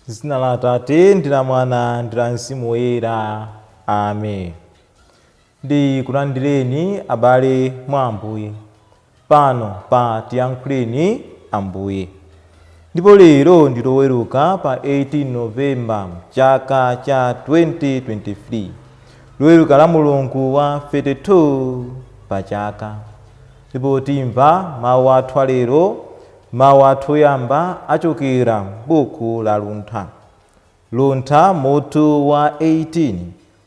Zina la Atate ndi la Mwana ndi la Mzimu Woyera. Amen. Ndikulandireni abale mwa Ambuye pano pa Tiyankhuleni Ambuye. Ndipo lero ndi Loweruka pa 18 November chaka cha 2023, Loweruka la mulungu wa 32 pa chaka. Ndipo timva mawu athu alero. Mawu athu oyamba achokera m'buku la Luntha. Luntha mutu wa 18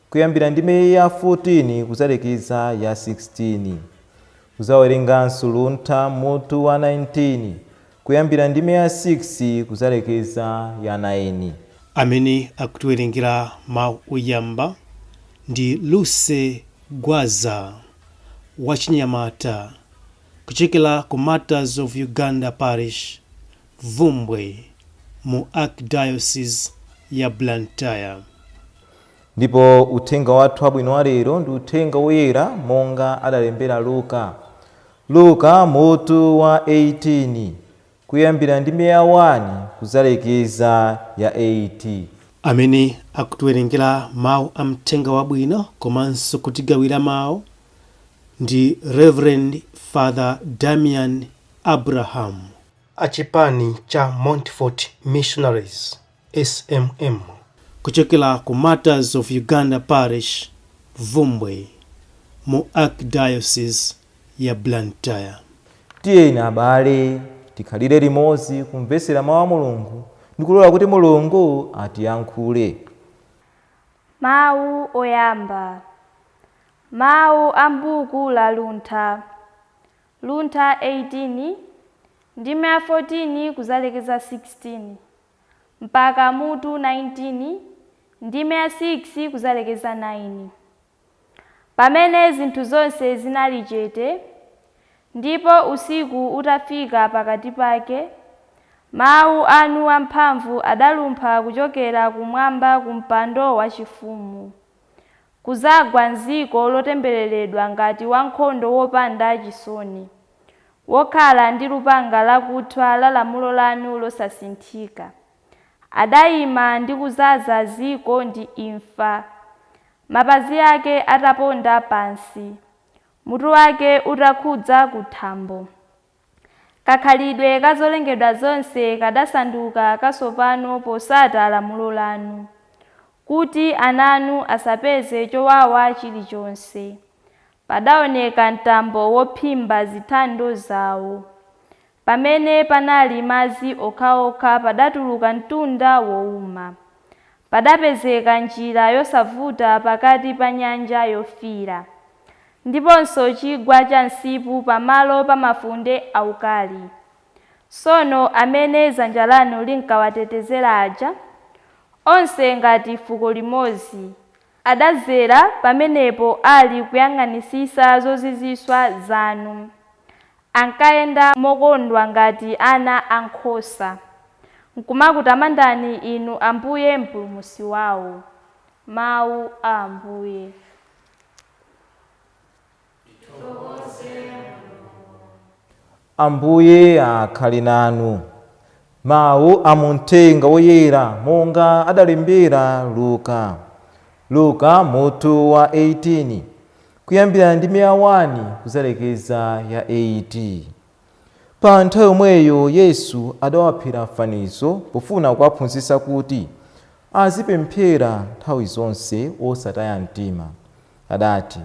kuyambira ndime ya 14 kudzalekeza ya 16. Kudzawerenganso Luntha mutu wa 19 kuyambira ndime ya 6 kudzalekeza ya 9. Amene akutiwerengera mawu oyamba ndi Lucy Gwaza, wachinyamata kuchokera ku Martyrs of Uganda Parish, Bvumbwe, mu Archdiocese ya Blantyre. Ndipo uthenga wathu wabwino wa lero ndi uthenga woyera monga adalembera Luka. Luka mutu wa 18 kuyambira ndime ya 1 kudzalekeza ya 8. Amene akutiwerengera mawu a mthenga wabwino komanso kutigawira mawu ndi Reverend Father Damian Abraham, achipani cha Montfort Missionaries, SMM, kuchokera ku Martyrs of Uganda Parish, Bvumbwe, mu Archdiocese ya Blantyre. Tiyeni abale tikhalire limodzi kumvetsera mawu a Mulungu ndi kulola kuti Mulungu atiyankhule. Mawu oyamba. Mawu a m'buku la Luntha. Luntha 18, ndime ya 14 kudzalekeza 16, mpaka mutu 19, ndime ya 6 kudzalekeza 9. Pamene zinthu zonse zinali chete, ndipo usiku utafika pakati pake, mawu anu amphamvu adalumpha kuchokera kumwamba ku mpando wachifumu, kuzagwa m'dziko lotembereredwa ngati wankhondo wopanda chisoni, wokhala ndi lupanga lakuthwa la lamulo lanu losasinthika. Adayima ndi kuzaza dziko ndi imfa, mapazi ake ataponda pansi, mutu wake utakhudza kuthambo. Kakhalidwe ka zolengedwa zonse kadasanduka katsopano posata lamulo lanu, kuti ana anu asapeze chowawa chilichonse. Padaoneka mtambo wophimba zithando zawo. Pamene panali madzi okhaokha padatuluka mtunda wowuma. Padapezeka njira yosavuta pakati pa Nyanja Yofiira, ndiponso chigwa cha msipu pamalo pa mafunde aukali. Tsono amene dzanja lanu linkawatetezera aja, onse ngati fuko limodzi, adadzera pamenepo ali kuyang'anitsitsa zozizwitsa zanu. Ankayenda mokondwa ngati ana ankhosa, nkumakutamandani Inu Ambuye Mpulumutsi wawo. Mawu a Ambuye. Ambuye akhale nanu. Mawu a mu Mthenga Woyera monga adalembera Luka. Luka mutu wa 18 kuyambira ndime ya 1 kudzalekeza ya 8. Pa nthawi yomweyo Yesu adawaphera fanizo pofuna kuwaphunzitsa kuti azipemphera nthawi zonse osataya mtima. Adati,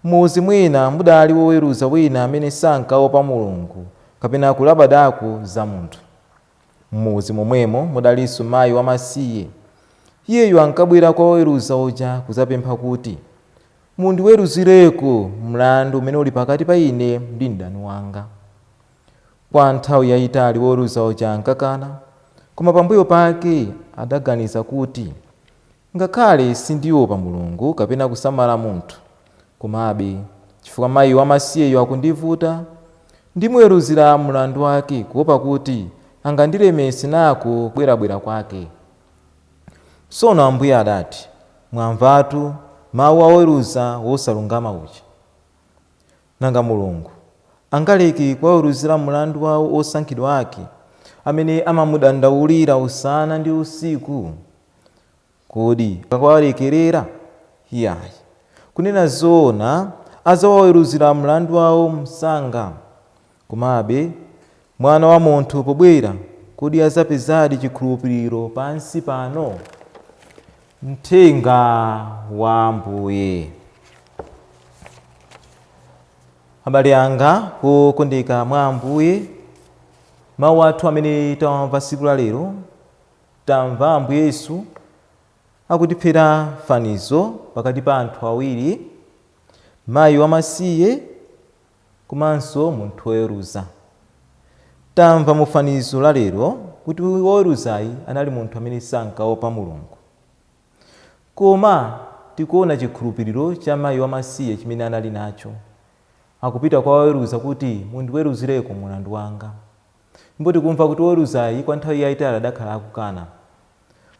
M'mudzi mwina mudali woweruza wina amene sankaopa Mulungu kapena kulabadako za munthu. M'mudzi momwemo mudalinso mai wamasiye. Iyeyu ankabwera kwa woweruza uja kudzapempha kuti, Mundiweruzireko mlandu umene uli pakati pa ine ndi mdani wanga. Kwa nthawi yaitali woweruza uja ankakana, koma pambuyo pake adaganiza kuti, Ngakhale sindiopa Mulungu kapena kusamala munthu, komabe chifukwa mai wamasiyeyu akundivuta, ndimuweruzira mlandu wake, kuopa kuti angandilemetse nako kubwerabwera kwake. Tsono Ambuye adati, Mwamvatu mau a woweruza wosalungama uja. Nanga Mulungu angaleke kuwaweruzira mlandu wawo osankhidwa ake, amene amamudandaulira usana ndi usiku, kodi akawalekerera? Iyayi. Kunena zoona, adzawaweruzira mlandu wawo msanga. Komabe mwana wa munthu pobwera, kodi adzapezadi chikhulupiriro pansi pano? Mthenga wa Ambuye. Abale anga okondeka mwa Ambuye, mawu athu amene tamva tsiku la lero, tamva Ambuye Yesu akutiphera fanizo pakati pa anthu awiri, mayi wamasiye komanso munthu woweruza. Tamva mu fanizo la lero kuti woweruzayi anali munthu amene sankaopa Mulungu, koma tikuona chikhulupiriro cha mayi wamasiye chimene anali nacho. Akupita kwa woweruza kuti mundiweruzireko mulandu wanga. Ndipo tikumva kuti woweruzayi kwa nthawi yayitali adakhala akukana,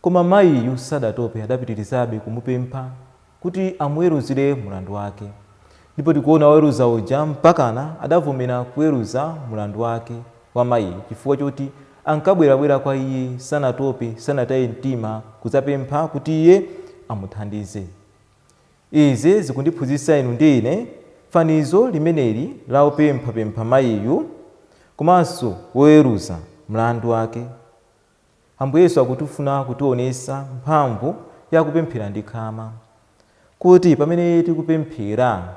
koma mayiyu sadatope, adapitirizabe kumupempha kuti amuweruzire mulandu wake. Ndipo tikuona woweruza uja mpakana adavomera kuweruza mulandu wake wa mayiyu, chifukwa choti ankabwerabwera kwa iye, sanatope, sanataye mtima kudzapempha kuti iye amuthandize. Izi zikundiphunzitsa inu ndi ine fanizo limeneli la wopemphapempha mayiyu komanso woweruza mlandu wake. Ambuye Yesu akutifuna kutionetsa mphamvu yakupemphera ndi khama, kuti pamene tikupemphera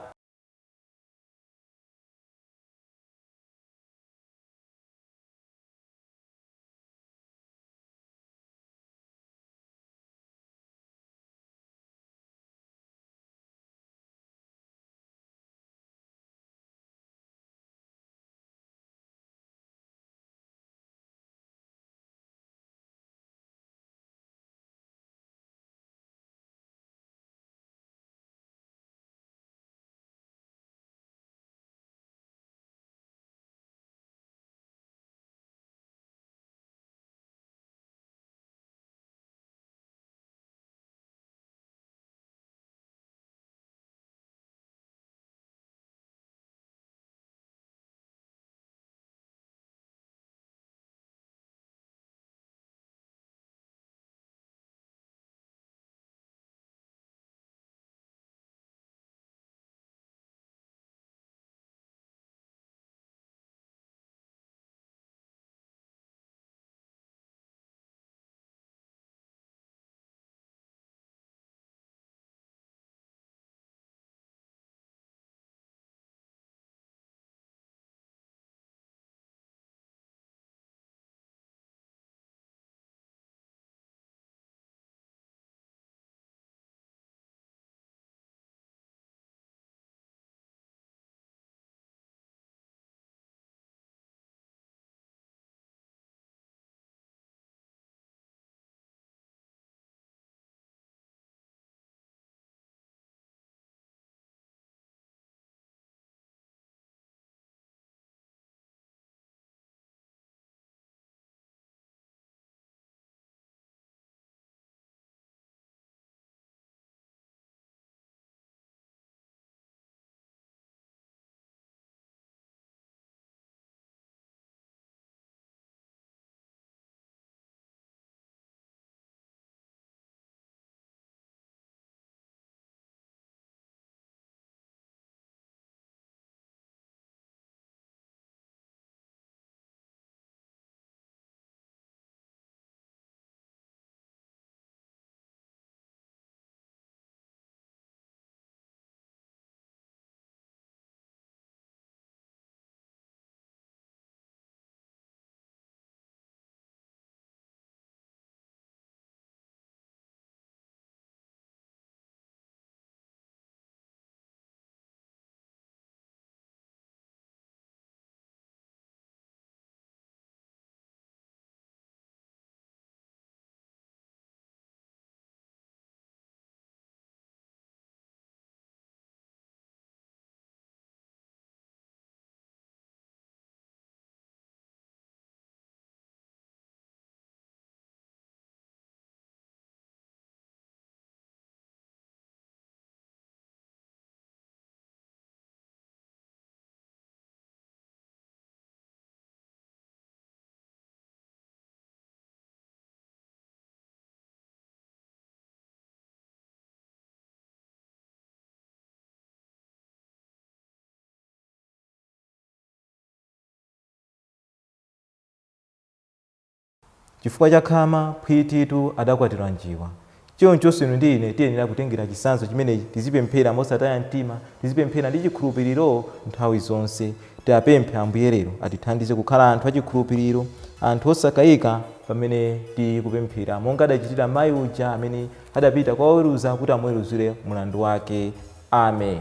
Chifukwa cha khama, phwititu adakwatira njiwa. Chonchonso inu ndi ine tiyenera kutengera chitsanzo chimenechi, tizipemphera mosataya mtima, tizipemphera ndi chikhulupiriro nthawi zonse. Tiwapemphe Ambuye lero atithandize kukhala anthu achikhulupiriro, anthu osakayika pamene tikupemphera, monga adachitira mayi uja amene adapita kwa oweruza kuti amuweruzire mlandu wake. Amen.